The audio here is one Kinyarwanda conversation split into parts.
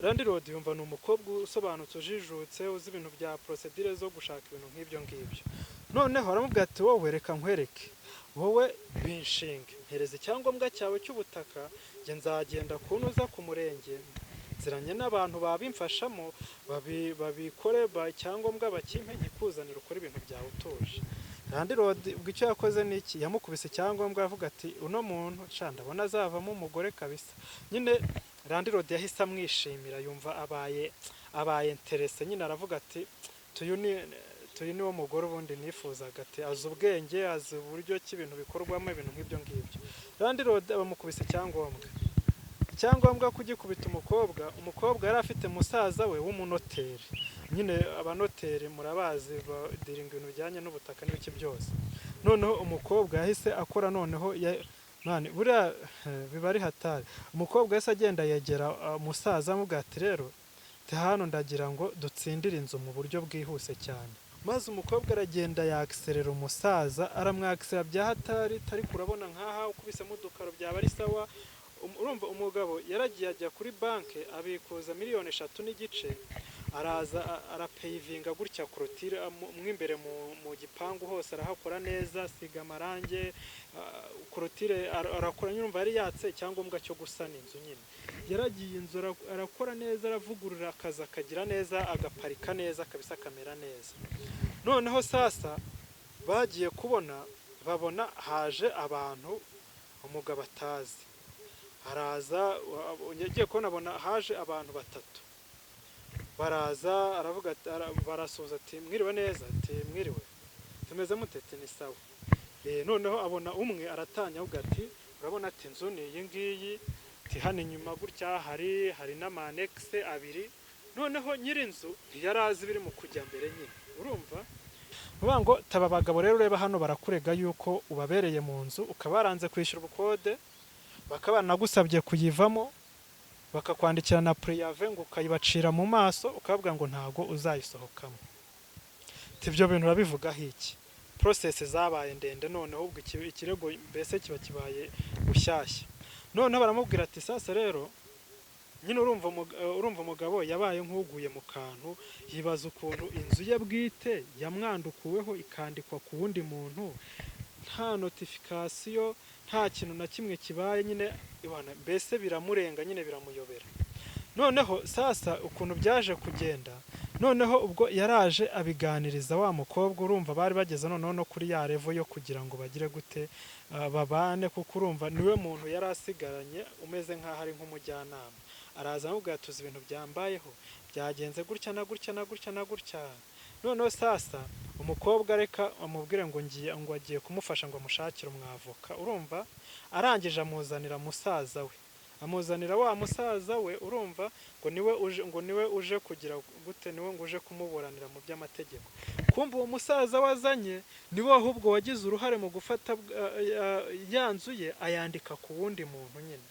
Landlord yumva ni umukobwa usobanutse, ujijutse, uzi ibintu bya procédure zo gushaka ibintu nk'ibyo ngibyo. Noneho aramubwira ati: "Wowe reka nkwereke, wowe binshinge, mpereza icyangombwa cyawe cy'ubutaka, njye nzagenda kunuza ku murenge, nziranye n'abantu babimfashamo, babikore icyangombwa bakimpe, nkikuzanira, ukore ibintu byawe utuje." Landlord ubwo icyo yakoze ni iki? Yamukubise icyangombwa, avuga ati: "Uno muntu sha, ndabona azavamo umugore kabisa." Nyine landlord yahise amwishimira, yumva abaye intéressé nyine, aravuga ati: "Tuyu niwo mugore ubundi nifuzaga," ati: "Azi ubwenge, azi uburyo ki ibintu bikorwamo," ibintu nk'ibyo ngibyo. Landlord bamukubise icyangombwa. Kugikubita umukobwa, umukobwa yari afite musaza we w'umunoteri nyine. Abanoteri murabazi, badealinga ibintu bijyanye n'ubutaka n'ibiki byose. Noneho umukobwa yahise akora, noneho man, buriya biba ari hatari. Umukobwa yahise agenda yegera umusaza, amubwira ati: "Rero hano ndagira ngo dutsindire inzu mu buryo bwihuse cyane." Maze umukobwa aragenda yakiserera umusaza, aramwakisera bya hatari, ariko urabona nk'aha ukubisemo udukaro byaba ari sawa. Urumva umugabo yaragiye ajya kuri banki, abikuza miliyoni 3.5, araza arapavinga gutya clôture mo imbere mu gipangu hose, arahakora neza, asiga amarange, clôture arakora nyine. Urumva yari yatse icyangombwa cyo gusana inzu nyine. Yaragiye inzu arakora neza, aravugurura, akazi akagira neza, agaparika neza kabisa, akamera neza. Noneho sasa bagiye kubona babona haje abantu umugabo atazi, araza, yagiye kubona abona haje abantu batatu, baraza, aravuga ati, barasuhuza, ati: "Mwiriwe neza?" Ati: "Mwiriwe, tumeze mute?" Ati: "Ni sawa." Noneho abona umwe aratanya, avuga ati: "Urabona," ati, "inzu ni iyi ngiyi," ati: "hano inyuma gutya hari n'ama annexe abiri." Noneho nyir'inzu ntiyari azi ibiri mu kujya mbere nyine. Urumva uvuga ngo taba abagabo rero, ureba hano barakurega yuko ubabereye mu nzu, ukaba waranze kwishyura ubukode, bakaba banagusabye kuyivamo, bakakwandikira na préavis, ngo ukayibacira mu maso, ukababwira ngo ntago uzayisohokamo. Ati: "Ibyo bintu urabivugaho iki?" Process zabaye ndende. Noneho ubwo ikirego mbese kiba kibaye bushyashya. Noneho baramubwira ati: "Sasa rero nyine urumva umugabo yabaye nk'uguye mu kantu, yibaza ukuntu inzu ye bwite yamwandukuweho ikandikwa ku wundi muntu, nta notification, nta kintu na kimwe kibaye nyine. Ibana, mbese biramurenga nyine, biramuyobera. Noneho sasa ukuntu byaje kugenda, noneho ubwo yaraje abiganiriza wa mukobwa. Urumva bari bageze noneho no kuri ya level yo kugira ngo bagire gute, babane, kuko urumva niwe muntu yari asigaranye umeze nk'aho ari nk'umujyanama. Araza amubwira: "Tuzi ibintu byambayeho, byagenze gutya na gutya na gutya na gutya." Noneho sasa umukobwa reka amubwire ngo ngiye, ngo agiye kumufasha, ngo amushakire umwavoka. Urumva arangije amuzanira musaza we, amuzanira wa musaza we. Urumva ngo niwe uje kugira gute, niwe ngo uje kumuburanira mu by'amategeko. Kumva uwo musaza wazanye niwe ahubwo wagize uruhare mu gufata ya nzu ye, ayandika ku wundi muntu nyine.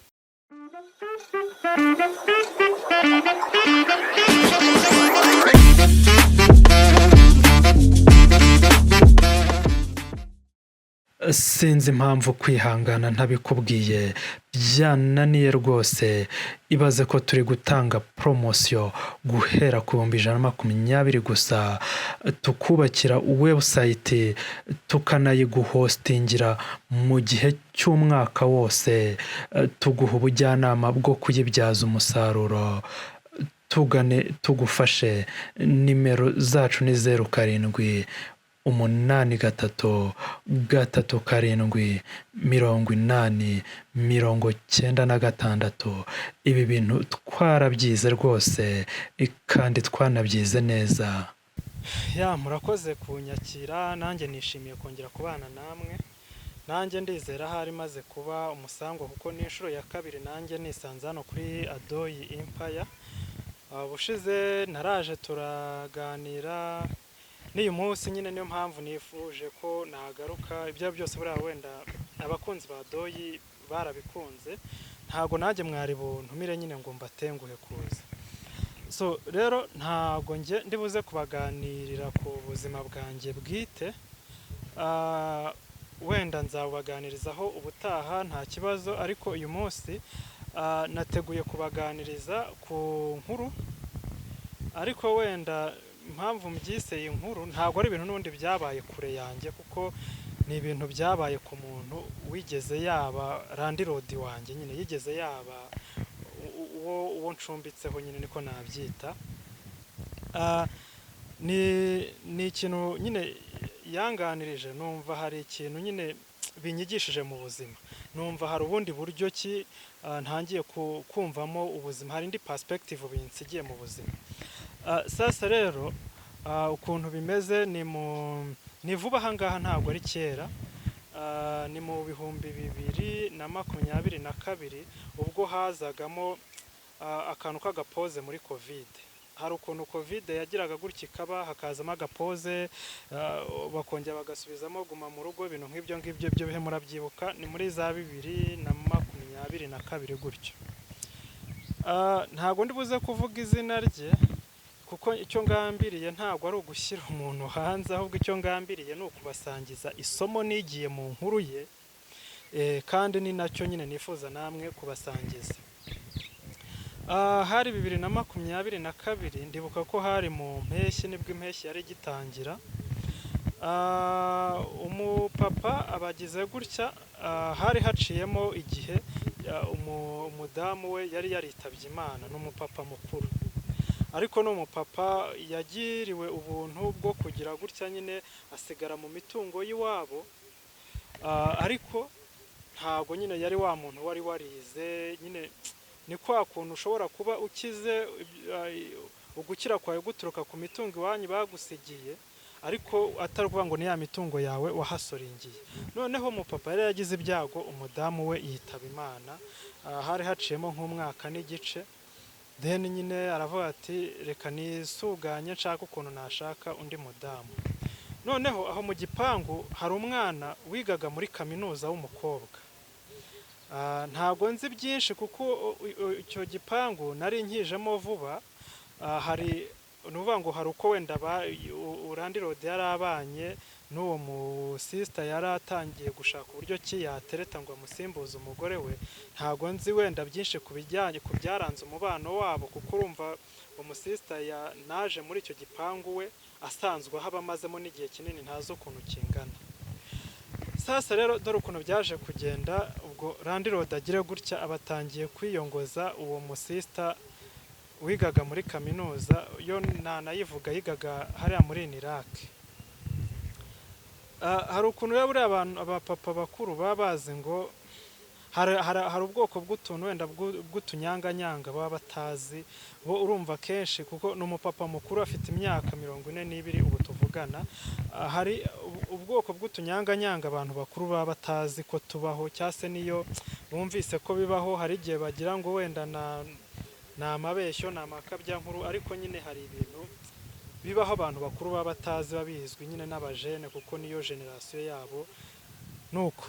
Sinzi impamvu kwihangana ntabikubwiye byananiye rwose. Ibaze ko turi gutanga promotion guhera ku 120,000 gusa, tukubakira website, tukanayiguhostingira mu gihe cy'umwaka wose, tuguha ubujyanama bwo kuyibyaza umusaruro. Tugane tugufashe. Nimero zacu ni 0783378096. Ibi bintu twarabyize rwose kandi twanabyize neza. Ya, murakoze kunyakira, nanjye nishimiye kongera kubana namwe. Nanjye ndizera ahari maze kuba umusangwa, kuko ni inshuro ya kabiri nanjye nisanze hano kuri Adoyi Empire. Ubushize naraje turaganira, n'uyu munsi nyine niyo mpamvu nifuje ko nagaruka. Ibyo byose buriya wenda abakunzi ba Adoyi barabikunze, ntabwo nanjye mwari buntumire nyine ngo mbatenguhe kuza. So rero ntabwo njye ndibuze kubaganirira ku buzima bwanjye bwite, wenda nzabubaganirizaho ubutaha, nta kibazo. Ariko uyu munsi Nateguye kubaganiriza ku nkuru, ariko wenda impamvu mbyise iyi nkuru ntabwo ari ibintu n'ubundi byabaye kure yanjye, kuko ni ibintu byabaye ku muntu wigeze yaba landlord wanjye nyine, yigeze yaba uwo ncumbitseho nyine, niko nabyita. Ni ikintu nyine yanganirije, numva hari ikintu nyine binyigishije mu buzima, numva hari ubundi buryo ki ntangiye kumvamo ubuzima, hari indi perspective binsigiye mu buzima. Sasa rero ukuntu bimeze ni vuba aha ngaha, ntabwo ari kera. Ni mu 2022, ubwo hazagamo akantu k'agapause muri Covid. Hari ukuntu Covid yagiraga gutya ikaba, hakazamo agapause, bakongera bagasubizamo guma mu rugo, ibintu nk'ibyo ngibyo. Ibyo bihe murabyibuka, ni muri za 2022 gutyo. Ntabwo ndi buze kuvuga izina rye, kuko icyo ngambiriye ntabwo ari ugushyira umuntu hanze, ahubwo icyo ngambiriye ni ukubasangiza isomo nigiye mu nkuru ye, kandi ni nacyo nyine nifuza namwe kubasangiza. Hari 2022, ndibuka ko hari mu mpeshyi, nibwo impeshyi yari igitangira. Umupapa abagize gutya, hari haciyemo igihe umudamu we yari yaritabye Imana. Ni umupapa mukuru, ariko ni umupapa yagiriwe ubuntu bwo kugira gutya nyine asigara mu mitungo y'iwabo. Ariko ntabwo nyine yari wa muntu wari warize nyine, ni kwa kuntu ushobora kuba ukize, ugukira kwawe guturuka ku mitungo iwanyu bagusigiye, ariko atari ukuvuga ngo ni ya mitungo yawe wahasoringiye. Noneho umupapa yari yagize ibyago, umudamu we yitaba Imana. Hari haciyemo nk'umwaka n'igice. Then nyine aravuga ati reka nisuganye nshaka ukuntu nashaka undi mudamu. Noneho aho mu gipangu hari umwana wigaga muri kaminuza w'umukobwa. Ntabwo nzi byinshi kuko icyo gipangu nari nkijemo vuba. Hari ni ukuvuga ngo hari uko wenda landlord yari abanye n'uwo musisita, yari atangiye gushaka uburyo ki yatereta ngo amusimbuze umugore we. Ntabwo nzi wenda byinshi ku bijyanye ku byaranze umubano wabo, kuko urumva umusisita naje muri icyo gipangu we asanzwe ahaba, amazemo n'igihe kinini, ntazi ukuntu kingana. Sasa rero dore ukuntu byaje kugenda. Ubwo landlord agire gutya abatangiye kwiyongoza uwo musisita wigaga muri kaminuza, yo nanayivuga, yigaga hariya muri UNILAK. Hari ukuntu rero buriya abantu abapapa bakuru baba bazi ngo hari ubwoko bw'utuntu wenda bw'utunyanganyanga baba batazi bo. Urumva kenshi, kuko ni umupapa mukuru, afite imyaka 42 ubu tuvugana. Hari ubwoko bw'utunyanganyanga abantu bakuru baba batazi ko tubaho, cyangwa se niyo bumvise ko bibaho hari igihe bagira ngo wenda ni amabeshyo, ni amakabyankuru. Ariko nyine hari ibintu bibaho abantu bakuru baba batazi, babizwi nyine n'abajene, kuko niyo génération yabo. Nuko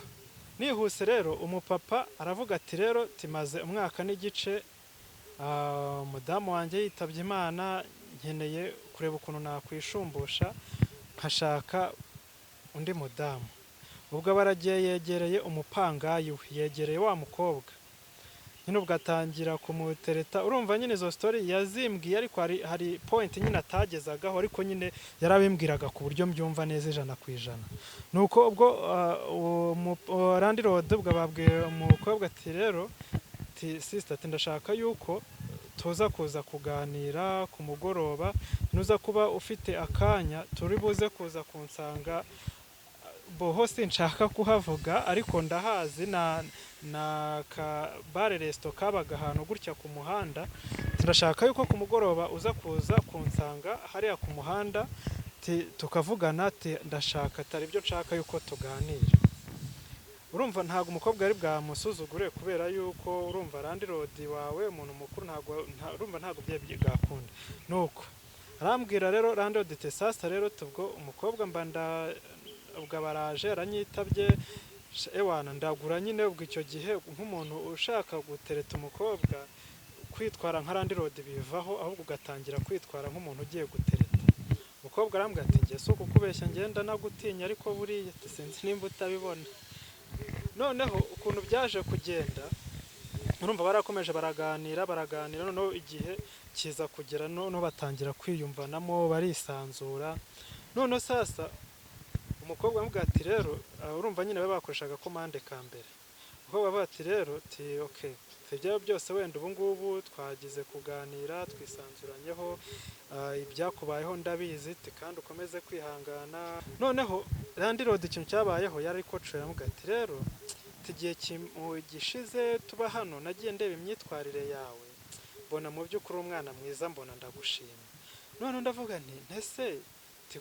nihuse rero, umupapa aravuga ati rero timaze umwaka n'igice umudamu wanjye yitabye Imana, nkeneye kureba ukuntu nakwishumbusha nkashaka undi mudamu. Ubwo aba aragiye yegereye umupangayi we, yegereye wa mukobwa nyine, ubwo atangira kumutereta. Urumva nyine izo story yazimbwiye, ariko hari point nyine atagezagaho, ariko nyine yarabimbwiraga ku buryo mbyumva neza 100%. Nuko ubwo landlord ubwo babwiye umukobwa ati rero ati sister, ati ndashaka yuko tuza kuza kuganira ku mugoroba, nuza kuba ufite akanya turi buze kuza kunsanga boho. Sinshaka kuhavuga ariko ndahazi, na ka bar resto kabaga ahantu gutya ku muhanda. Ndashaka yuko ku mugoroba uza kuza kunsanga hariya ku muhanda, tukavugana, ati ndashaka atari ibyo nshaka yuko tuganira. Urumva ntabwo umukobwa yari bwamusuzugure, kubera yuko urumva landlord wawe, umuntu mukuru, ntabwo urumva ntabwo byari bwakunda. Nuko arambwira rero landlord ati sasa rero tubwo umukobwa mba nda ubwo baraje aranyitabye, ewana ndagura nyine. Ubwo icyo gihe nk'umuntu ushaka gutereta umukobwa, kwitwara nka landlord bivaho, ahubwo ugatangira kwitwara nk'umuntu ugiye gutereta umukobwa. Arambwira ati njye si ukukubeshya, ngenda nagutinya, ariko buriya ati sinzi nimba utabibona. Noneho ukuntu byaje kugenda Urumva barakomeje baraganira baraganira, noneho igihe kiza kugera, noneho batangira kwiyumvanamo, barisanzura. Noneho sasa umukobwa amubwira ati rero, urumva nyine baba bakoreshaga commande ka mbere. Umukobwa avuga ati rero, ti okay, ibyo byose wenda ubu ngubu twagize kuganira, twisanzuranyeho, ibyakubayeho ndabizi, ti kandi ukomeze kwihangana. Noneho landlord ikintu cyabayeho yari koco, yaramubwira ati rero, igihe gishize tuba hano nagiye ndeba imyitwarire yawe, mbona mu by'ukuri umwana mwiza, mbona ndagushima. None ndavuga nti ntese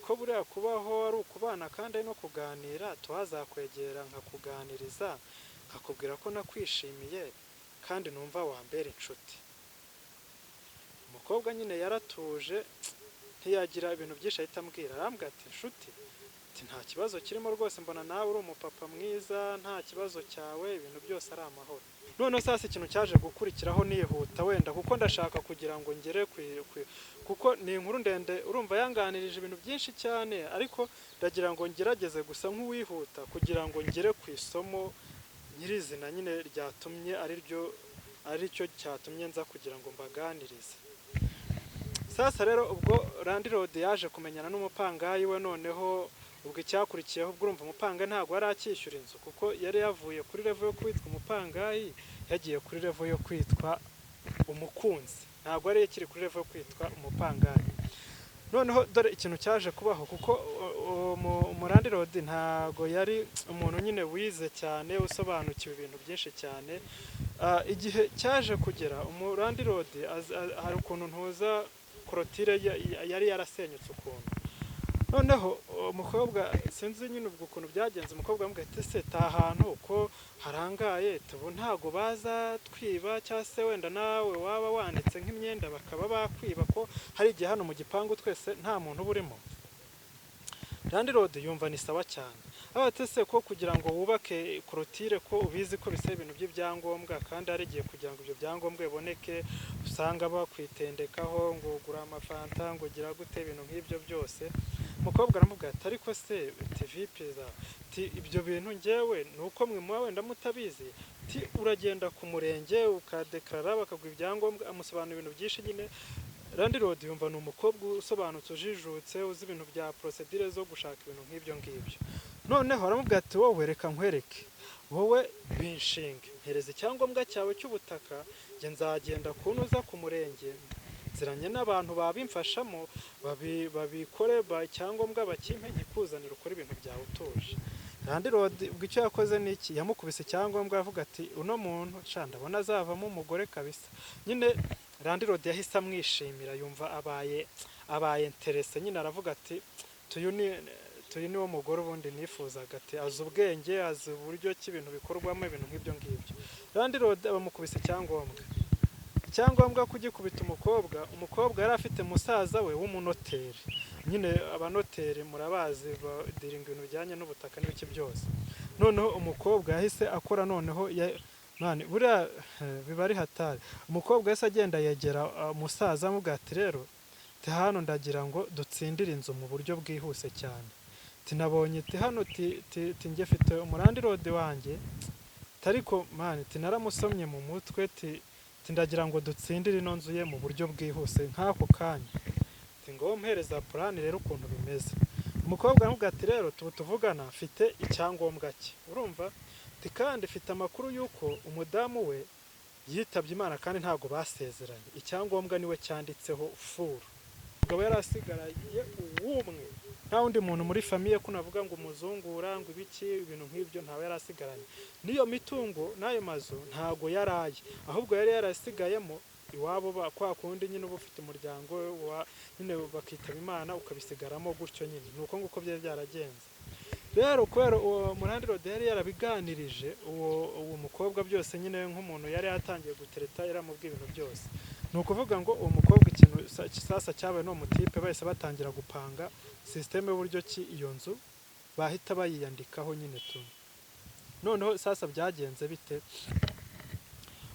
ko buriya kubaho ari ukubana kandi ari no kuganira, tuhazakwegera nkakuganiriza, nkakubwira ko nakwishimiye kandi numva wambera inshuti. Umukobwa nyine yaratuje, ntiyagira ibintu byinshi ahita ambwira, arambwira ati inshuti, ati nta kibazo kirimo rwose, mbona nawe uri umupapa mwiza, nta kibazo cyawe, ibintu byose ari amahoro. Noneho sasa ikintu cyaje gukurikiraho nihuta wenda kuko ndashaka kugira ngo ngere kuko ni inkuru ndende, urumva yanganirije ibintu byinshi cyane, ariko ndagira ngo ngerageze gusa nk'uwihuta kugira ngo ngere ku isomo nyirizina nyine ryatumye ariryo cyatumye nza kugira ngo mbaganirize. Sasa rero ubwo landlord yaje kumenyana n'umupangayi we, noneho ubwo icyakurikiyeho, ubwo urumva umupangayi ntabwo yari akishyura inzu, kuko yari yavuye kuri level yo kwitwa umupangayi yagiye kuri level yo kwitwa umukunzi, ntabwo yari akiri kuri level yo kwitwa umupangayi. Noneho dore ikintu cyaje kubaho, kuko umulandlord ntabwo yari umuntu nyine wize cyane, usobanukiwe ibintu byinshi cyane. Igihe cyaje kugera umulandlord hari ukuntu ntuza clôture yari yarasenyutse ukuntu. Noneho umukobwa, sinzi nyine ubwo ukuntu byagenze, umukobwa amubwira ati ese ta hantu ko harangaye, tubu ntago baza twiba, cyangwa se wenda nawe waba wanitse nk'imyenda bakaba bakwiba, ko hari igihe hano mu gipangu twese nta muntu uba urimo. Landlord yumva ni sawa cyane, ati ese ko kugira ngo wubake clôture ko ubizi ko bisaba ibintu by'ibyangombwa, kandi hari igihe kugira ngo ibyo byangombwa biboneke usanga bakwitendekaho ngo ugura amafanta, ngo ugira gute, ibintu nk'ibyo byose. Umukobwa aramubwira ati ariko se vipi za ibyo bintu ngewe ni uko mwe muba wenda mutabizi, ti uragenda ku murenge ukadekarara bakaguha ibyangombwa. Amusobanura ibintu byinshi nyine. Landlord yumva ni umukobwa usobanutse, ujijutse, uzi ibintu bya procédure zo gushaka ibintu nk'ibyo ngibyo. Noneho aramubwira ati wowe reka nkwereke, wowe binshinge, mpereza icyangombwa cyawe cy'ubutaka, njye nzagenda kunuza ku murenge, nziranye n'abantu babimfashamo, babikore, icyangombwa bakimpe nkikuzanira, ukore ibintu byawe utuje. Landlord ubwo icyo yakoze ni iki? Yamukubise icyangombwa, avuga ati uno muntu sha ndabona azavamo umugore kabisa. Nyine landlord yahise amwishimira, yumva abaye intéressé nyine, aravuga ati tuyu ni wo mugore ubundi nifuzaga, ati azi ubwenge, azi uburyo ki ibintu bikorwamo, ibintu nk'ibyo ngibyo. Landlord bamukubise icyangombwa. Icyangombwa kugikubita umukobwa, umukobwa yari afite musaza we w'umunoteri nyine, abanoteri murabazi badiringa ibintu bijyanye n'ubutaka n'ibiki byose. Noneho umukobwa yahise akora, noneho mani buriya biba ari hatari. Umukobwa yahise agenda yegera umusaza, amubwira ati rero hano ndagira ngo dutsindire inzu mu buryo bwihuse cyane, tinabonye ti hano ti njye mfite umulandlord wanjye, ariko mani naramusomye mu mutwe, ti ndagira ngo dutsindire ino nzu ye mu buryo bwihuse nk'ako kanya, ngo mpereza plan rero ukuntu bimeze. Umukobwa aramubwira ati rero tubu tuvugana mfite icyangombwa cye, urumva kandi mfite amakuru y'uko umudamu we yitabye Imana kandi ntabwo basezeranye, icyangombwa niwe cyanditseho full. Umugabo yari asigaranye uwumwe, nta wundi muntu muri famille ko navuga ngo umuzungura ngo ibiki, ibintu nk'ibyo ntawe yari asigaranye. N'iyo mitungo n'ayo mazu ntago yari aye, ahubwo yari yarasigayemo iwabo kwa kundi nyine uba ufite umuryango wa nyine bakitaba Imana ukabisigaramo gutyo nyine, ni uko nguko byari byaragenze. Rero kubera uwo mulandlord yari yarabiganirije uwo mukobwa byose nyine, nk'umuntu yari yatangiye gutereta, yaramubwiye ibintu byose. Ni ukuvuga ngo uwo mukobwa ikintu sasa cyabaye, n'uwo mutipe bahise batangira gupanga système y'uburyo ki iyo nzu bahita bayiyandikaho nyine tu. Noneho sasa byagenze bite?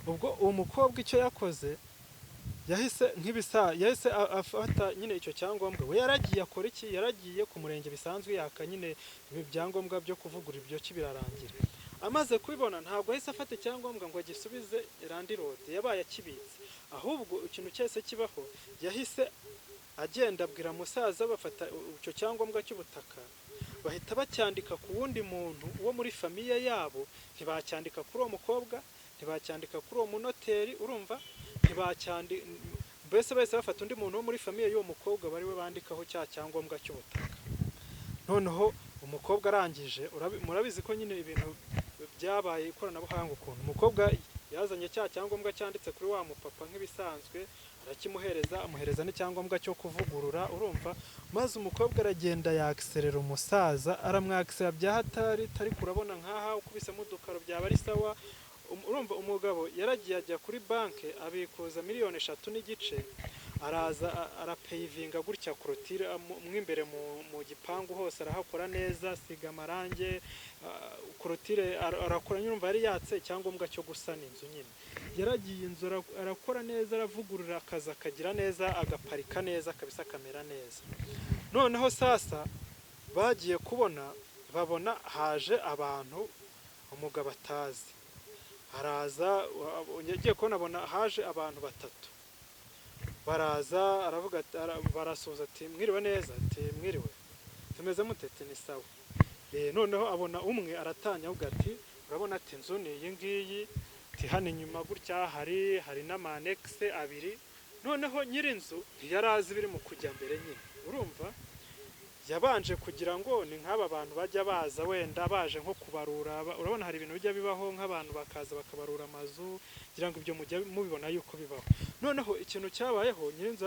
Ubwo uwo mukobwa icyo yakoze, yahise nk'ibisa yahise afata nyine icyo cyangombwa, we yaragiye akora iki? Yaragiye ku murenge bisanzwe, yaka nyine ibi byangombwa byo kuvugurura ibyo ki, birarangira. Amaze kubibona, ntabwo ahise afata icyangombwa ngo agisubize landlord, yabaye akibitse. Ahubwo ikintu cyose kibaho, yahise agenda abwira musaza, bafata icyo cyangombwa cy'ubutaka bahita bacyandika ku wundi muntu wo muri famille yabo. Ntibacyandika kuri uwo mukobwa, ntibacyandika kuri uwo munoteri, urumva, ntibacyandi mbese bahise bafata undi muntu wo muri famille y'uwo mukobwa bari we bandikaho cya cyangombwa cy'ubutaka. Noneho umukobwa arangije, murabizi ko nyine ibintu byabaye ikoranabuhanga, ukuntu umukobwa yazanye cya cyangombwa cyanditse kuri wa mupapa nk'ibisanzwe, arakimuhereza, amuhereza n'icyangombwa cyo kuvugurura, urumva. Maze umukobwa aragenda yakiserera umusaza, aramwakisera bya hatari, tari kurabona nkaha ukubisemo udukaro byaba ari sawa. Urumva, umugabo yaragiye ajya kuri banki abikuza miliyoni 3.5, araza arapeyivinga gutya clôture mo imbere mu gipangu hose, arahakora neza, asiga amarange, clôture arakora nyine. Urumva, yari yatse icyangombwa cyo gusana inzu nyine. Yaragiye inzu arakora neza, aravugurura, akazi akagira neza, agaparika neza kabisa, akamera neza. Noneho sasa bagiye kubona babona haje abantu umugabo atazi, araza, yagiye kubona abona haje abantu batatu, baraza, aravuga ati, barasuhuza, ati: "Mwiriwe neza?" Ati: "Mwiriwe, tumeze mute?" Ati: "Ni sawa." Noneho abona umwe aratanya, avuga ati: "Urabona," ati, "inzu ni iyi ngiyi," ati: "hano inyuma gutya hari n'ama annexe abiri." Noneho nyir'inzu ntiyari azi ibiri mu kujya mbere nyine, urumva, yabanje kugira ngo ni nk'aba bantu bajya baza wenda baje nko kubarura. Urabona hari ibintu bijya bibaho, nk'abantu bakaza bakabarura amazu, kugira ngo ibyo mujya mubibona yuko bibaho. Noneho ikintu cyabayeho, nyir'inzu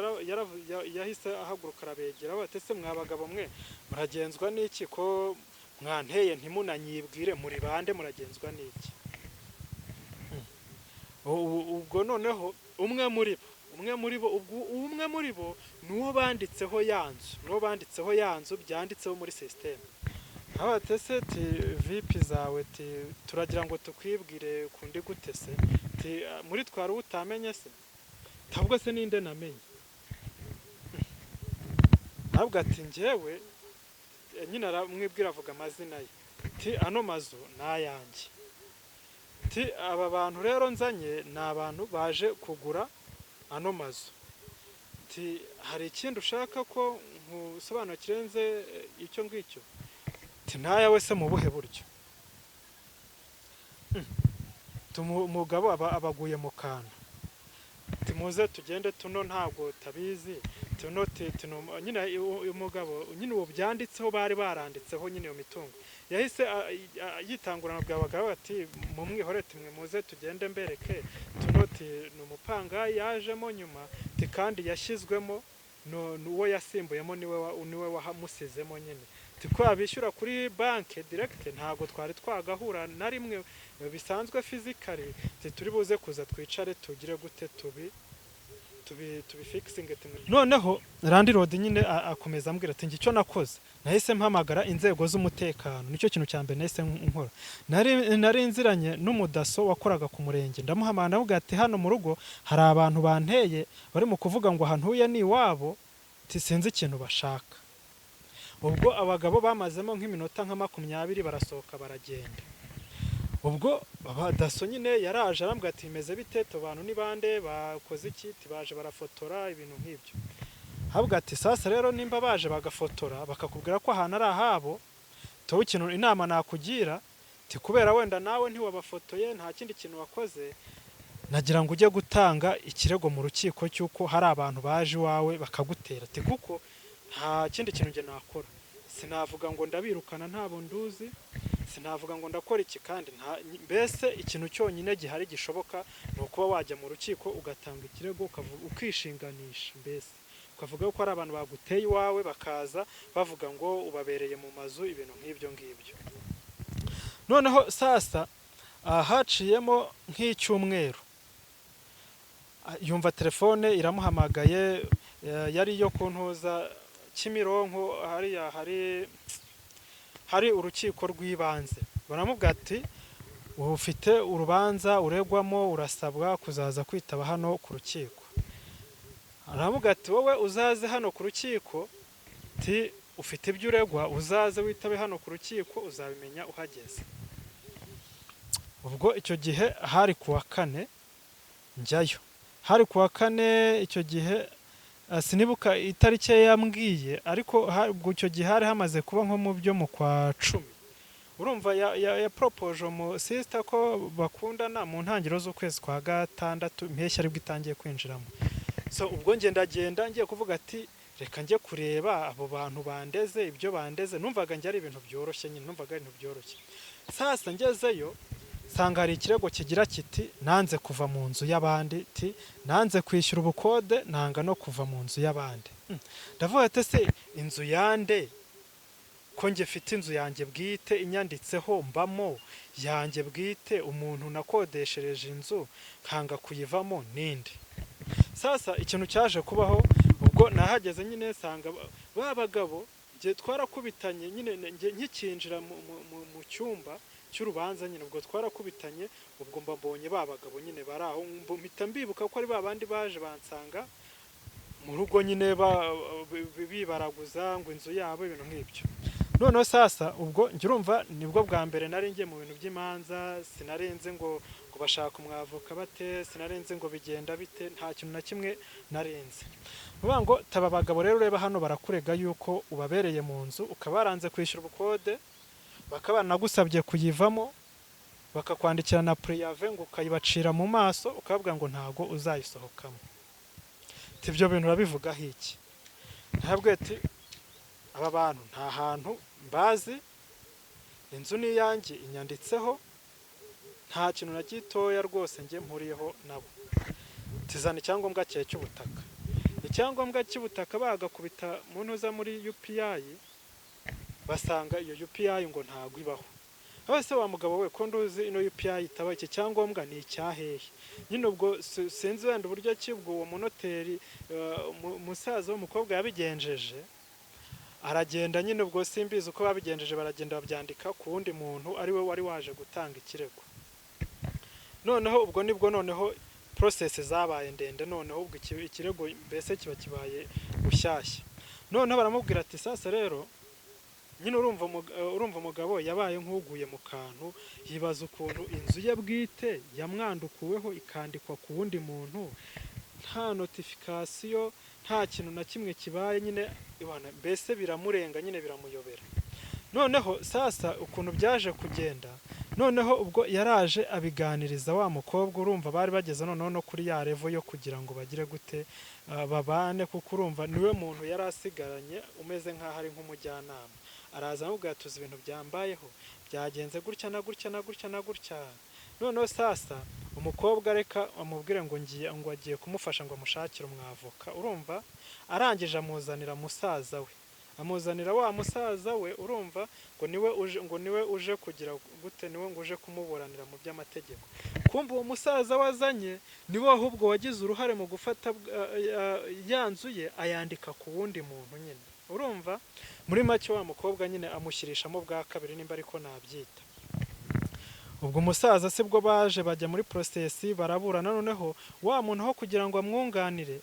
yahise ahaguruka, arabegera, bati: "Ese mwa bagabo mwe, muragenzwa n'iki ko mwanteye ntimunanyibwire? Muri bande? Muragenzwa n'iki?" Ubwo noneho umwe muri bo, ubwo umwe muri bo ni uwo banditseho ya nzu, ni uwo banditseho ya nzu byanditseho muri système. Aho ati: "Ese," ti, "vipi zawe?" Ti: "Turagira ngo tukwibwire kundi gute se?" Ti: "Muri twari uwo utamenye se?" Ntabwo se ninde namenye? Ntabwo ati: "Njyewe," nyine aramwibwira, avuga amazina ye, ti: "Ano mazu ni ayanjye," ti: "aba bantu rero nzanye ni abantu baje kugura ano mazu," ti: "hari ikindi ushaka ko nkusobanura kirenze icyo ngicyo?" Ti: "Ntayawe se mu buhe buryo?" Umugabo aba abaguye mu kantu. Timuze tugende, tuno ntabwo tabizi, tuno tuno nyine uyu mugabo nyine uwo byanditseho, bari baranditseho nyine iyo mitungo, yahise yitangurana bwa bagabo, ati: "Mumwihore," timwe muze tugende mbereke tuno, ti: "Ni umupangayi yajemo nyuma," ti: "kandi yashyizwemo n'uwo yasimbuyemo, niwe wamusizemo nyine," ti: "ko abishyura kuri banki direct, ntabwo twari twagahura na rimwe bisanzwe physically," ti: "turi buze kuza twicare tugire gute, tubi tubi tubifikisinge." Noneho landlord nyine akomeza ambwira ati: "Njye icyo nakoze, nahise mpamagara inzego z'umutekano, nicyo kintu cya mbere nahise nkora. Nari nziranye n'umudaso wakoraga ku murenge, ndamuhamagara, ndamubwira ati: 'Hano mu rugo hari abantu banteye, bari mu kuvuga ngo ahantu ntuye ni iwabo,' ati: 'sinzi ikintu bashaka.' Ubwo abagabo bamazemo nk'iminota nka 20, barasohoka baragenda. Ubwo daso nyine yaraje, arambwira ati: 'Bimeze bite? Tu bantu ni bande? Bakoze iki?' Ati: 'Baje barafotora,' ibintu nk'ibyo." Habwa ati: "Sasa rero nimba baje bagafotora, bakakubwira ko ahantu ari ahabo, tuba ikintu inama nakugira," ti, "kubera wenda nawe ntiwabafotoye, nta kindi kintu wakoze, nagira ngo ujye gutanga ikirego mu rukiko cy'uko hari abantu baje iwawe bakagutera," ati: "kuko nta kindi kintu njye nakora. Sinavuga ngo ndabirukana, ntabo nduzi, sinavuga ngo ndakora iki, kandi nta mbese ikintu cyonyine gihari gishoboka ni ukuba wajya mu rukiko ugatanga ikirego, ukishinganisha, mbese ukavuga ko ari abantu baguteye iwawe, bakaza bavuga ngo ubabereye mu mazu," ibintu nk'ibyo ngibyo. Noneho sasa haciyemo nk'icyumweru, yumva telefone iramuhamagaye, yari iyo ku ntuza Kimironko, hariya hari urukiko rw'ibanze. Baramubwira ati: "Ufite urubanza uregwamo, urasabwa kuzaza kwitaba hano ku rukiko." Aravuga ati: "Wowe uzaze hano ku rukiko," ti: "ufite ibyo uregwa, uzaze witabe hano ku rukiko, uzabimenya uhageze." Ubwo icyo gihe hari ku wa kane njyayo, hari ku wa kane icyo gihe, sinibuka itariki ye yambwiye, ariko ubwo icyo gihe hari hamaze kuba nko mu byo mu kwa 10. Urumva ya propoje umu sister ko bakundana mu ntangiriro z'ukwezi kwa gatandatu, impeshyi aribwo itangiye kwinjiramo. So ubwo njye ndagenda, ngiye kuvuga ati reka njye kureba abo bantu bandeze, ibyo bandeze. Numvaga njye ari ibintu byoroshye nyine, numvaga ari ibintu byoroshye. Sasa ngezeyo nsanga hari ikirego kigira kiti: "Nanze kuva mu nzu y'abandi", ti "Nanze kwishyura ubukode, nanga no kuva mu nzu y'abandi." Ndavuga ati: "Se inzu yande, ko njye mfite inzu yanjye bwite inyanditseho, mbamo yanjye bwite, umuntu nakodeshereje inzu nkanga kuyivamo ninde?" Sasa ikintu cyaje kubaho, ubwo nahageze nyine nsanga ba bagabo njye twarakubitanye nyine, njye nkikinjira mu cyumba cy'urubanza nyine, ubwo twarakubitanye. Ubwo mba mbonye ba bagabo nyine bari aho, mpita mbibuka ko ari ba bandi baje bansanga mu rugo nyine bibaraguza ngo inzu yabo, ibintu nk'ibyo. Noneho sasa ubwo njye urumva nibwo bwa mbere nari ngiye mu bintu by'imanza, sinarenze ngo bashaka umwavoka bate, sinarenze ngo bigenda bite, nta kintu na kimwe narenze. Nuvuga ngo taba abagabo rero ureba hano barakurega yuko ubabereye mu nzu, ukaba waranze kwishyura ubukode, bakaba banagusabye kuyivamo, bakakwandikira na préavis, ngo ukayibacira mu maso, ukababwira ngo ntago uzayisohokamo. Ati: "Ibyo bintu urabivugaho iki?" Ntabwo ati: "Aba bantu nta hantu mbazi, inzu ni iyanjye inyanditseho, nta kintu na gitoya rwose njye mpuriyeho nabo." Tizana icyangombwa cyawe cy'ubutaka. Icyangombwa cy'ubutaka bagakubita mu ntuza muri UPI, basanga iyo UPI ngo ntago ibaho. Aho se wa mugabo we, ko nduzi ino UPI itaba, iki cyangombwa ni icyahehe nyine? Ubwo sinzi wenda uburyo ki ubwo uwo munoteri, musaza w'umukobwa yabigenjeje, aragenda nyine, ubwo simbizi uko babigenjeje, baragenda babyandika ku wundi muntu ari we wari waje gutanga ikirego. Noneho ubwo nibwo noneho process zabaye ndende. Noneho ubwo ikirego mbese kiba kibaye bushyashya. Noneho baramubwira ati: "Sasa rero nyine urumva umugabo yabaye nk'uguye mu kantu, yibaza ukuntu inzu ye bwite yamwandukuweho ikandikwa ku wundi muntu, nta notification, nta kintu na kimwe kibaye nyine, ibana, mbese biramurenga nyine, biramuyobera." Noneho sasa ukuntu byaje kugenda, noneho ubwo yaraje abiganiriza wa mukobwa. Urumva bari bageze noneho no kuri ya level yo kugira ngo bagire gute, babane, kuko urumva niwe muntu yari asigaranye umeze nk'aho ari nk'umujyanama. Araza amubwira: "Tuzi ibintu byambayeho, byagenze gutya na gutya na gutya na gutya." Noneho sasa umukobwa reka amubwire ngo ngiye, ngo agiye kumufasha ngo amushakire umwavoka. Urumva arangije amuzanira musaza we, amuzanira wa musaza we. Urumva ngo niwe uje kugira gute, niwe ngo uje kumuburanira mu by'amategeko. Kumva uwo musaza wazanye niwe ahubwo wagize uruhare mu gufata ya nzu ye ayandika ku wundi muntu nyine. Urumva muri make wa mukobwa nyine amushyirishamo bwa kabiri, nimba ariko nabyita. Ubwo umusaza sibwo baje bajya muri process, baraburana. Noneho wa muntu aho kugira ngo amwunganire,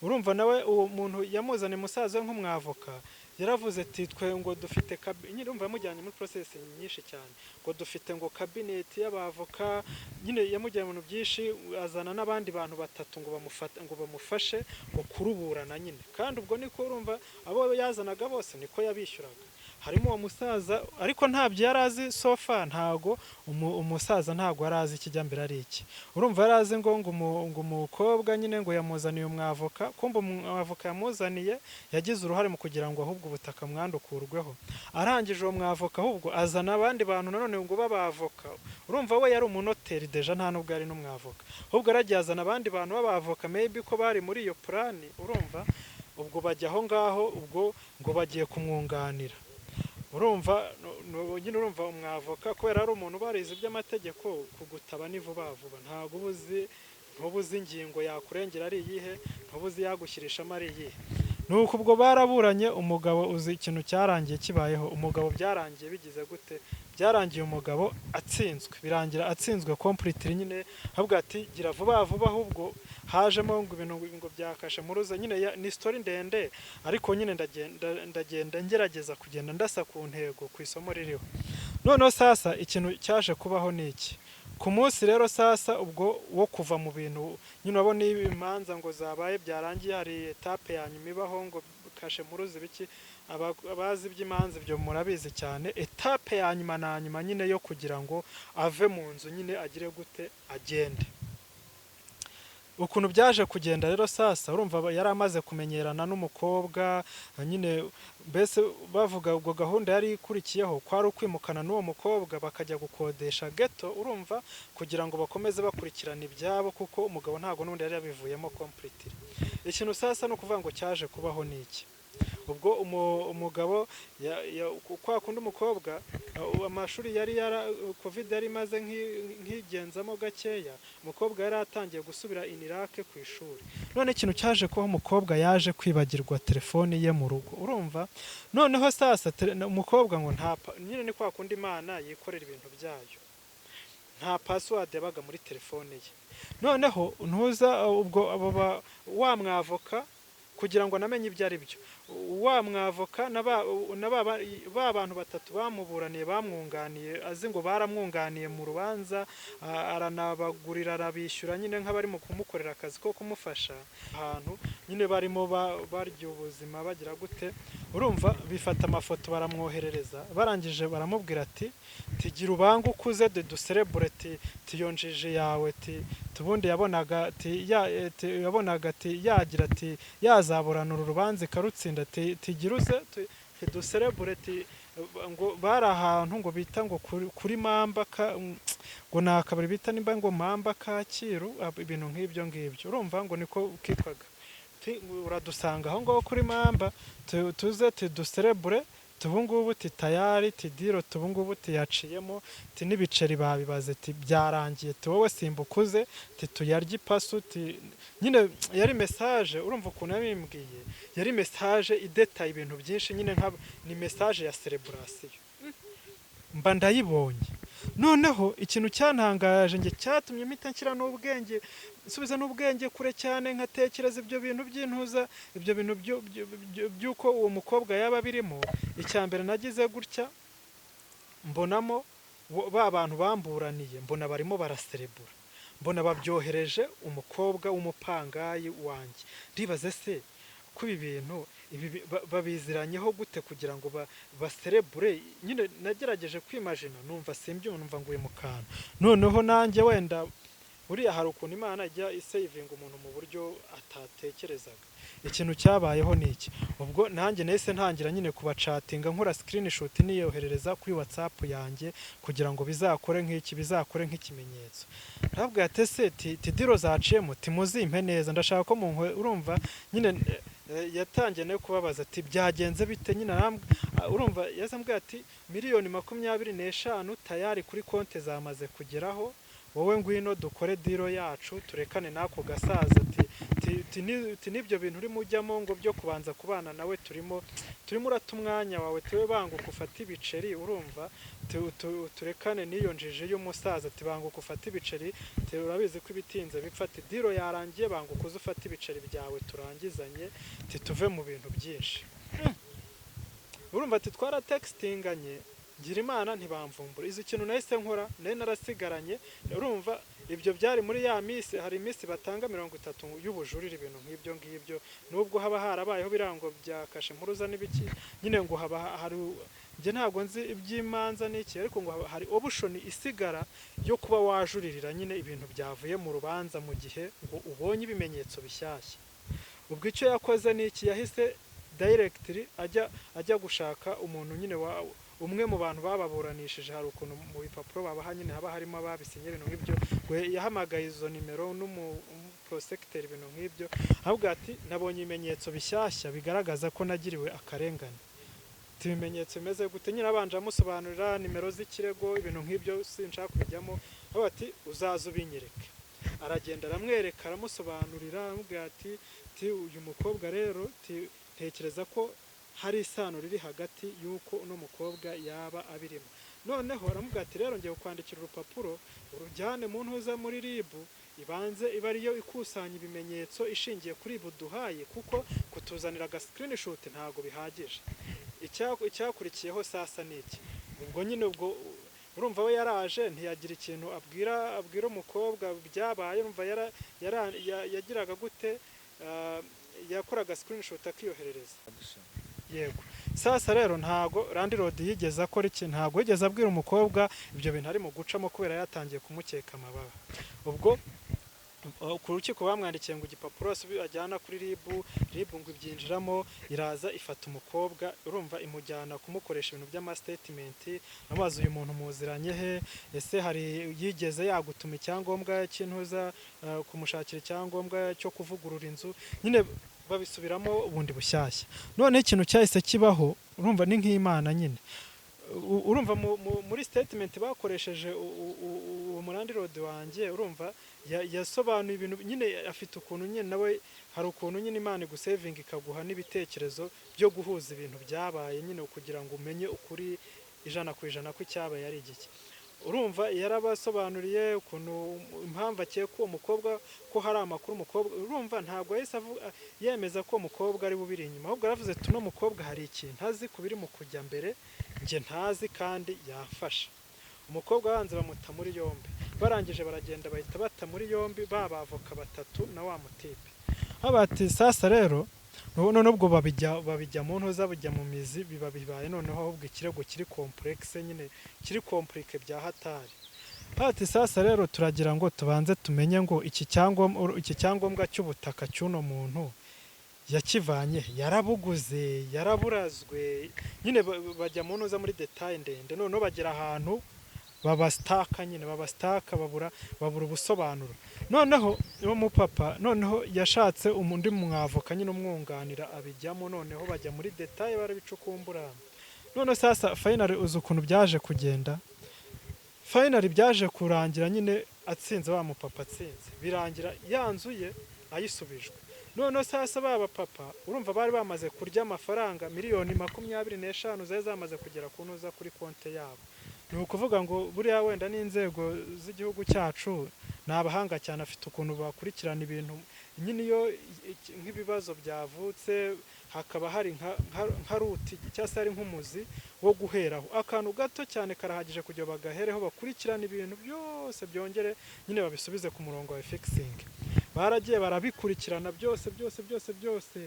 urumva nawe uwo muntu yamuzanye musaza we nk'umwavoka, yaravuze ati: "Twe ngo dufite nyine." Urumva yamujyanye muri process nyinshi cyane, ngo dufite ngo cabinet y'abavoka nyine, yamujyanye mu bintu byinshi, azana n'abandi bantu batatu ngo bamufate, ngo bamufashe ngo kuruburana nyine. Kandi ubwo niko urumva abo yazanaga bose niko yabishyuraga, harimo uwo musaza, ariko ntabyo yari azi. So far ntago umusaza ntago yari azi ikijyambere ari iki. Urumva yari azi ngo umukobwa nyine ngo yamuzaniye umwavoka, kumva umwavoka yamuzaniye yagize uruhare mu kugira ngo ahubwo ubutaka mwandukurweho. Arangije uwo mwavoka ahubwo azana abandi bantu nanone ngo b'abavoka. Urumva we yari umunoteri déjà, nta nubwo yari n'umwavoka, ahubwo yaragiye azana abandi bantu b'abavoka, maybe ko bari muri iyo plan. Urumva ubwo bajya aho ngaho, ubwo ngo bagiye kumwunganira. Urumva nyine urumva umwavoka kubera ari umuntu ubarize iby'amategeko, kugutaba ni vuba vuba. Ntabwo uba uzi, ntuba uzi ingingo yakurengera ari iyihe, ntuba uzi yagushyirishamo ari iyihe. Nuko ubwo baraburanye. Umugabo uzi ikintu cyarangiye kibayeho? Umugabo byarangiye bigize gute? Byarangiye umugabo atsinzwe, birangira atsinzwe completely nyine. Ahubwo ati: "Gira vuba vuba." Ahubwo hajemo ngo ibintu ngo byakashe muruza nyine, ni story ndende, ariko nyine ndagenda ngerageza kugenda ndasa ku ntego, ku isomo ririho. Noneho sasa ikintu cyaje kubaho ni iki? Ku munsi rero sasa ubwo wo kuva mu bintu nyine, urabona iyo imanza ngo zabaye byarangiye, hari étape ya nyuma ibaho ngo kashe mpuruza ibiki. Abazi iby'imanza ibyo murabizi cyane. Étape ya nyuma na nyuma nyine yo kugira ngo ave mu nzu nyine, agire gute, agende. Ukuntu byaje kugenda rero sasa, urumva yari amaze kumenyerana n'umukobwa nyine, mbese bavuga ubwo gahunda yari ikurikiyeho kwari ukwimukana n'uwo mukobwa bakajya gukodesha ghetto, urumva, kugira ngo bakomeze bakurikirana ibyabo, kuko umugabo ntabwo n'ubundi yari yabivuyemo completely. Ikintu sasa ni ukuvuga ngo cyaje kubaho ni iki? Ubwo umugabo kwa kundi umukobwa amashuri yari yara COVID yari imaze nk'igenzamo gakeya, umukobwa yari atangiye gusubira inirake ku ishuri. None ikintu cyaje kubaho, umukobwa yaje kwibagirwa telefone ye mu rugo, urumva. Noneho sasa umukobwa ngo nta nyine ni kwa kundi Imana yikorera ibintu byayo, nta password yabaga muri telefone ye. Noneho ntuza ubwo abo wa mwavoka, kugira ngo anamenye ibyo ari byo, wa mwavoka na ba bantu batatu bamuburaniye, bamwunganiye, azi ngo baramwunganiye mu rubanza, aranabagurira, arabishyura nyine nk'abari mu kumukorera akazi ko kumufasha, ahantu nyine barimo barya ubuzima bagira gute, urumva, bifata amafoto baramwoherereza. Barangije baramubwira ati: "Tigira ubange ukuze de duserebure tiyonjije yawe." Ti tubundi yabonaga ti ya ti yabonaga ati yagira ati yazaburanura urubanza ikarutsinda. Ti tigira uze duserebure. Ti ngo bari ahantu ngo bita ngo kuri Mamba ngo ni akabari bita nimba ngo Mamba Kacyiru, ibintu nk'ibyo ngibyo, urumva, ngo niko kitwaga. Ti uradusanga aho ngaho kuri Mamba, tuze tuduserebure tubungubu, ti tayari, ti deal tubungubu tiyaciyemo, ti n'ibiceri babibaze, ti byarangiye, ti wowe simba ukuze, ti tuyarye ipasu. Ti nyine yari message, urumva ukuntu yabimbwiye, yari message idetaye ibintu byinshi nyine, nka ni message ya celebration. Mba ndayibonye. Noneho ikintu cyantangaje njye, cyatumye mpita nshyira n'ubwenge, nsubiza n'ubwenge kure cyane, nkatekereza ibyo bintu by'intuza, ibyo bintu by'uko uwo mukobwa yaba birimo. Icya mbere nagize gutya mbonamo ba bantu bamburaniye, mbona barimo baraserebura, mbona babyohereje umukobwa w'umupangayi wanjye. Ndibaze se ko ibi bintu ibi babiziranyeho gute kugira ngo baserebure? Nyine nagerageje kwimajina, numva simbyumva, numva nguye mu kantu. Noneho nanjye wenda buriya hari ukuntu Imana ijya isevinga umuntu mu buryo atatekerezaga. Ikintu cyabayeho ni iki? Ubwo nanjye nahise ntangira nyine kubacatinga, nkora screenshot niyoherereza kuri WhatsApp yanjye kugira ngo bizakore nk'iki, bizakore nk'ikimenyetso. Ntabwo ati: "Ese ti deal zaciyemo, timuzimpe neza, ndashaka ko munkwe." Urumva nyine yatangiye no kubabaza ati: "Byagenze bite?" Nyine urumva yazambwiye ati: "25 miliyoni tayari kuri konti zamaze kugeraho, wowe ngwino dukore deal yacu, turekane n'ako gasaza." Ati ti n'ibyo bintu urimo ujyamo ngo byo kubanza kubana nawe, turimo urata umwanya wawe, tuwe banguka ufate ibiceri, urumva, turekane n'iyo njiji y'umusaza. Ati: "Banguka ufate ibiceri, urabizi ko ibitinze bipfa." Ati: "Deal yarangiye, banguka uze ufate ibiceri byawe turangizanye, tuve mu bintu byinshi." Urumva ati twaratextinganye, ngira Imana ntibamvumbura. Izi kintu nahise nkora, nari narasigaranye, urumva, ibyo byari muri ya minsi, hari iminsi batanga 30 y'ubujurire, ibintu nk'ibyo ngibyo, nubwo haba harabayeho birango bya kashe mpuruza n'ibiki nyine, ngo haba hari, njye ntabwo nzi iby'imanza n'iki, ariko ngo hari option isigara yo kuba wajuririra nyine ibintu byavuye mu rubanza mu gihe ngo ubonye ibimenyetso bishyashya. Ubwo icyo yakoze ni iki? Yahise directly ajya gushaka umuntu nyine wa umwe mu bantu bababuranishije. Hari ukuntu mu bipapuro babaha nyine haba harimo ababisinye, ibintu nk'ibyo. Ngo yahamagaye izo nimero n'umuprosekiteri, ibintu nk'ibyo, ahubwo ati: "Nabonye ibimenyetso bishyashya bigaragaza ko nagiriwe akarengane." Ati: "Ibimenyetso bimeze gute?" Nyine abanje amusobanurira nimero z'ikirego, ibintu nk'ibyo, sinshaka kubijyamo. Aho ati: "Uzaze ubinyereke." Aragenda aramwereka, aramusobanurira, aramubwira ati uyu mukobwa rero, ntekereza ko hari isano riri hagati y'uko uno mukobwa yaba abirimo. Noneho aramubwira ati: "Rero ngiye kukwandikira urupapuro, urujyane mu ntuza muri RIB, ibanze iba ariyo ikusanya ibimenyetso ishingiye kuri ibi uduhaye, kuko kutuzanira aga screenshot ntabwo bihagije." Icyakurikiyeho sasa ni iki? Ubwo nyine ubwo Urumva we yaraje ntiyagira ikintu abwira umukobwa byabaye. Urumva yagiraga gute? Yakoraga screenshot akiyoherereza. Yego, sasa rero ntago landlord yigeze akora iki, ntago yigeze abwira umukobwa ibyo bintu ari mu gucamo, kubera yatangiye kumukeka amababa. Ubwo ku rukiko bamwandikiye ngo igipapuro ajyana kuri RIB. RIB ngo ibyinjiramo, iraza ifata umukobwa, urumva imujyana kumukoresha ibintu by'amastatement. Amubaza: "Uyu muntu muziranye he? Ese hari yigeze yagutuma icyangombwa cy'intuza, kumushakira icyangombwa cyo kuvugurura inzu?" Nyine babisubiramo bundi bushyashya. Noneho ikintu cyahise kibaho, urumva ni nk'Imana nyine. Urumva muri statement bakoresheje uwo mulandlord wanjye, urumva yasobanuye ibintu nyine, afite ukuntu nyine nawe hari ukuntu nyine Imana igusevinga, ikaguha n'ibitekerezo byo guhuza ibintu byabaye nyine, kugira ngo umenye ukuri 100% ko icyabaye ari igiki. Urumva yarabasobanuriye ukuntu impamvu akeka uwo mukobwa, ko hari amakuru umukobwa. Urumva ntabwo yahise yemeza ko uwo mukobwa ari bubiri inyuma, ahubwo yaravuze ati: "Uno mukobwa hari ikintu azi ku biri mu kujya mbere njye ntazi kandi yamfasha." Umukobwa banze bamuta muri yombi. Barangije baragenda, bahita bata muri yombi ba bavoka batatu na wa mutipe. Bati: "Sasa rero none ubwo babijya mu ntuza, bijya mu mizi, biba bibaye noneho ahubwo ikirego kiri complexe nyine, kiri compliqué bya hatari." Bati: "Sasa rero turagira ngo tubanze tumenye ngo iki cyangombwa cy'ubutaka cy'uno muntu yakivanye he? Yarabuguze? Yaraburazwe?" Nyine bajya mu ntuza, muri détail ndende. Noneho bagera ahantu babasitaka nyine, babasitaka, babura ubusobanuro. Noneho uwo mupapa noneho yashatse undi mwavoka nyine umwunganira, abijyamo. Noneho bajya muri détail, barabicukumbura. Noneho sasa finally, uzi ukuntu byaje kugenda? Finally byaje kurangira nyine atsinze, wa mupapa atsinze, birangira ya nzu ye ayisubijwe. Noneho sasa ba bapapa, urumva bari bamaze kurya amafaranga 25 miliyoni zari zamaze kugera ku ntuza, kuri konte yabo. Ni ukuvuga ngo buriya wenda n'inzego z'igihugu cyacu ni abahanga cyane, afite ukuntu bakurikirana ibintu nyine. Iyo nk'ibibazo byavutse, hakaba hari nka root cyangwa se hari nk'umuzi wo guheraho, akantu gato cyane karahagije kugira ngo bagahereho bakurikirane ibintu byose, byongere nyine babisubize ku murongo wa fixing. Baragiye barabikurikirana byose byose byose byose.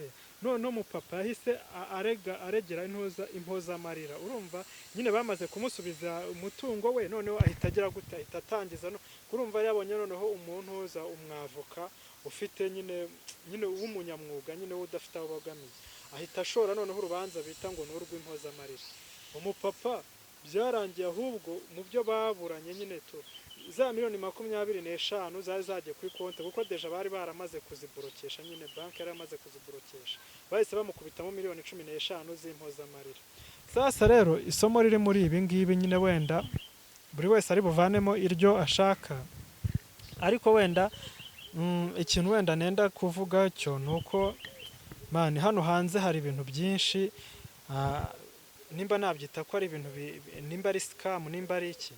Noneho umupapa yahise arega, aregera intuza, impozamarira. Urumva nyine bamaze kumusubiza umutungo we, noneho ahita agira gute? Ahita atangiza no kurumva yabonye noneho umuntu uza, umwavoka ufite nyine w'umunyamwuga nyine, we udafite aho abogamiye, ahita ashora noneho urubanza bita ngo ni urw'impozamarira. Umupapa byarangiye ahubwo mu byo baburanye nyine tu za 25 miliyoni zari zagiye kuri konti, kuko déjà bari baramaze kuziborokesha nyine, banki yari yamaze kuziborokesha, bahise bamukubitamo 15 miliyoni z'impozamarira. Sasa rero isomo riri muri ibi ngibi nyine, wenda buri wese ari buvanemo iryo ashaka, ariko wenda ikintu wenda nenda kuvuga cyo ni uko man, hano hanze hari ibintu byinshi, nimba nabyita ko ari ibintu nimba ari scam, nimba ari iki.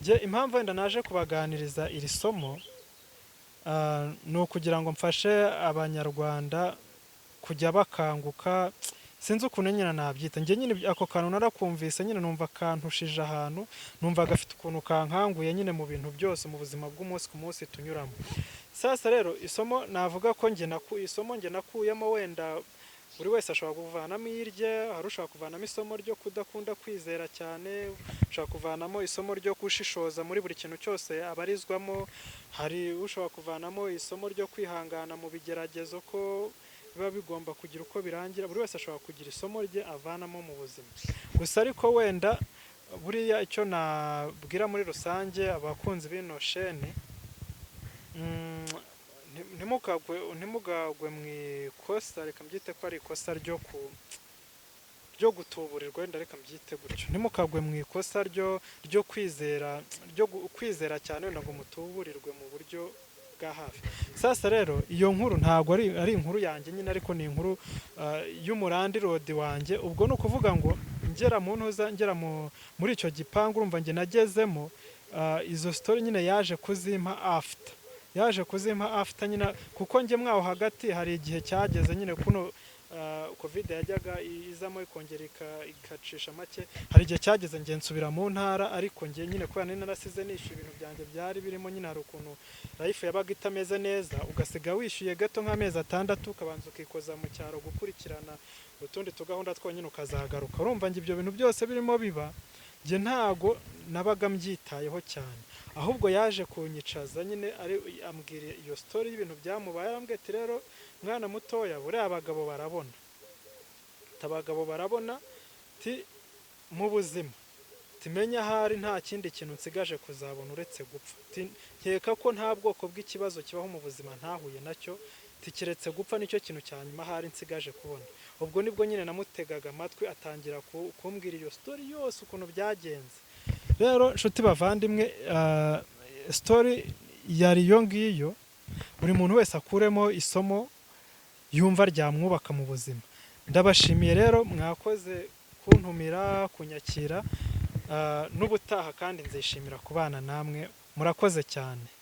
Njye impamvu wenda naje kubaganiriza iri somo, ni ukugira ngo mfashe Abanyarwanda kujya bakanguka. Sinzi ukuntu nyine nabyita. Njye nyine ako kantu narakumvise nyine, numva kantushije ahantu, numva gafite ukuntu kankanguye nyine mu bintu byose mu buzima bw'umunsi ku munsi tunyuramo. Sasa rero isomo navuga ko njye isomo njye nakuyemo, wenda buri wese ashobora kuvanamo irye. Hari ushobora kuvanamo isomo ryo kudakunda kwizera cyane, ushobora kuvanamo isomo ryo gushishoza muri buri kintu cyose abarizwamo, hari ushobora kuvanamo isomo ryo kwihangana mu bigeragezo, ko biba bigomba kugira uko birangira. Buri wese ashobora kugira isomo rye avanamo mu buzima. Gusa ariko wenda buriya icyo nabwira muri rusange abakunzi b'ino shene, ntimugagwe mu ikosa, reka mbyite ko ari ikosa ryo gutuburirwa, wenda reka mbyite gutyo. Ntimukagwe mu ikosa ryo kwizera, ryo kwizera cyane wenda ngo mutuburirwe mu buryo bwa hafi. Sasa rero iyo nkuru ntabwo ari inkuru yanjye nyine, ariko ni inkuru y'umulandlord wanjye. Ubwo ni ukuvuga ngo ngera mu ntuza, ngera muri icyo gipangu, urumva njye nagezemo, izo story nyine yaje kuzimpa after, yaje kuzimpa after nyine, kuko njye mwaho hagati hari igihe cyageze nyine kuno. Covid yajyaga izamo ikongera ikacisha make. Hari igihe cyageze njye nsubira mu ntara, ariko njye nyine kubera nari narasize nishyuye ibintu byanjye byari birimo nyine, hari ukuntu life yabaga itameze neza, ugasiga wishyuye gato nk'amezi 6, ukabanza ukikoza mu cyaro gukurikirana utundi tugahunda twonyine, ukazagaruka. Urumva njye ibyo bintu byose birimo biba, njye ntago nabaga mbyitayeho cyane. Ahubwo yaje kunyicaza nyine ari ambwira iyo story y'ibintu byamubaye. Arambwira ati: "Rero mwana mutoya, buriya abagabo barabona." Ati: "Abagabo barabona." Ati: "Mu buzima timenya ahari nta kindi kintu nsigaje kuzabona uretse gupfa. Ati: Nkeka ko nta bwoko bw'ikibazo kibaho mu buzima ntahuye nacyo. Ati: Keretse gupfa, nicyo kintu cya nyuma ahari nsigaje kubona." Ubwo nibwo nyine namutegaga amatwi, atangira kumbwira iyo story yose ukuntu byagenze. Rero nshuti bavandimwe, story yari iyo ngiyo. Buri muntu wese akuremo isomo yumva ryamwubaka mu buzima. Ndabashimiye rero, mwakoze kuntumira, kunyakira. N'ubutaha kandi nzishimira kubana namwe. Murakoze cyane.